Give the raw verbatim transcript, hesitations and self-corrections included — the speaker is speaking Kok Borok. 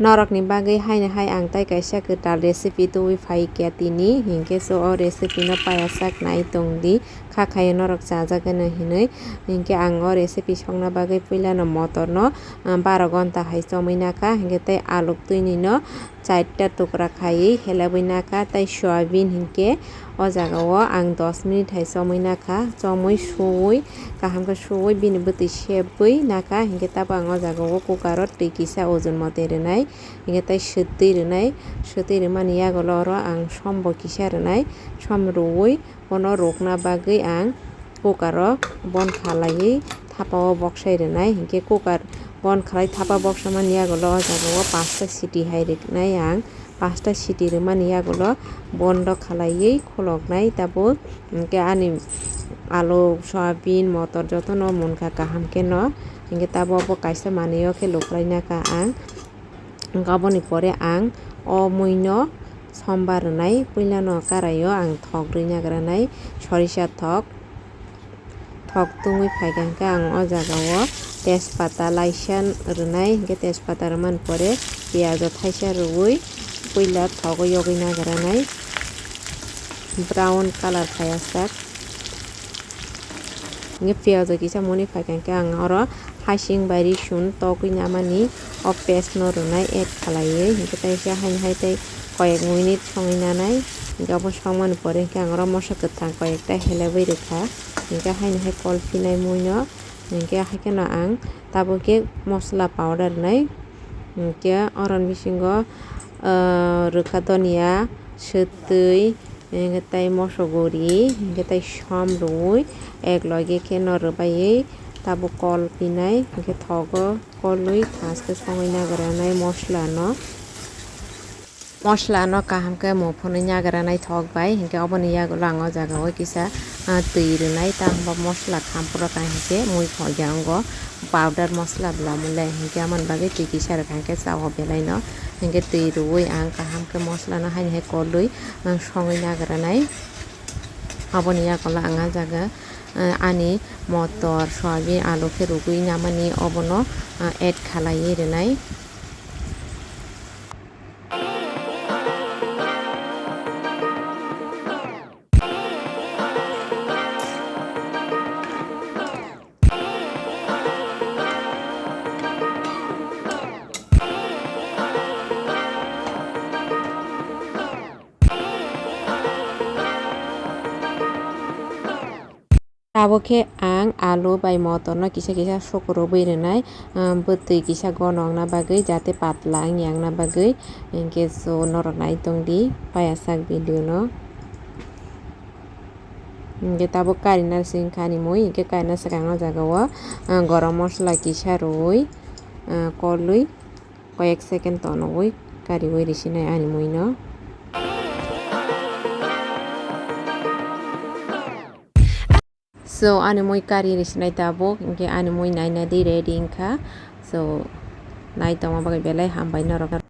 Norokni bagwi haino hai ang tai kaisa kwtal recipe tubui phai kha tini, hinkhe so o recipe no payajak nai tongdi, kha khaio norok chajak hwnwi hinwi. Hinkhe ang o recipe songna bagwi puilano motorno, ah, baro gonta hai chomwi nakha, hinkhe tei aluk twini no chaita tukra khaiwi helebwi nakha, tei soyabin hinkhe o jaga o ang dos minute hai chomwi nakha, chomwi suwi kaham khe suwi bini bwtwi sebwi nakha, hinkhe tabuk ang o jaga o cooker o twi kisa ojol mote rwnai, hinkhe tei swtwi rwnai, swtwi rwmani yagulo oro ang som bo kisa rwnai, som rwwi bono rwkna bagwi ang cooker o bon khalaiwi thapa o boksai rwnai, hinkhe cooker bon khalai thapa boksa mani yagulo o jaga o pasta siti hai rwnai ang, pasta siti rwmani yagulo bondo khalaiwi khuloknai tabuk, hinkhe ani alu, soyabin, motor jotono munkha kaham kheno, hinkhe tabuk bo kaisa manwi o khe luklaina kha ang. Hinkhe aboni pore ang o muino sombar rwnai, puilano karaio ang thok rwina granai, sorisa thok, thok tungwi phaikha, hinkhe ang o jaga o tejpata laisa rwnai, hinkhe tejpata rwmani pore piyajo thaisa rwui puila thogo yogwi nagranai, brown colour phaiya sak. Hinkhe piyajo kisa moni phaikha, hinkhe ang oro hasing bai risun togwi namani o paste no rwnai add khalaiwi, hinkhe tei khe haino hai tei koyek minute songwi nanai. Hinkhe obo songmani pore hinkhe ang oro moso kwthang koyekta helebwi rwkha, hinkhe haino hai kol phinai muino, hinkhe haikheno ang tabuk khe mosola powder rwnai, hinkhe oroni bisingo, ah, rwkha donia, swtwi, hinkhe tei moso guri, hinkhe tei som rwui, ek loge khe no rwbaiwi tabuk kol pinai, hinkhe thogo kolwi thaske songwi nagranai mosola no. Mosola no kaham khe mung phunui nagranai thok bai, hinkhe oboni yagulo ang o jaga o kisa, ah, twi rwnai, ta hwnba mosola khampro ta hinkhe mui thok ya wngo. Powder mosola bwla mole hinkhe amoni bagwi twi kisa rwkha hinkhe chao belai no, hinkhe twi rwui ang kaham khe mosola no haini hai kolwi ang songwi nagranai. Aboni yagulo ang ah jaga, ah, ani motor, soyabin, alu khe rwgwi namani obono, ah, add khalaiwi rwnai. Tabuk khe ang alu bai motor no kisa kisa sukurubwi rwnai, ah, bwtwi kisa gono wngna bagwi, jate patla wngya wngna bagwi. Hinkhe so norok nai tongdi paiyasak video no. Hinkhe tabuk karina se wngkha ani mui, hinkhe karina swkang o jaga o, ah, gorom mosola kisa rwui, ah, kolwi. Koyek second tonogwi kariwi risinai ani muino. So ani mui kari risinai tabuk, hinkhe ani mui naina di ready wngkha. So nai tongma bagwi belai hambai norok.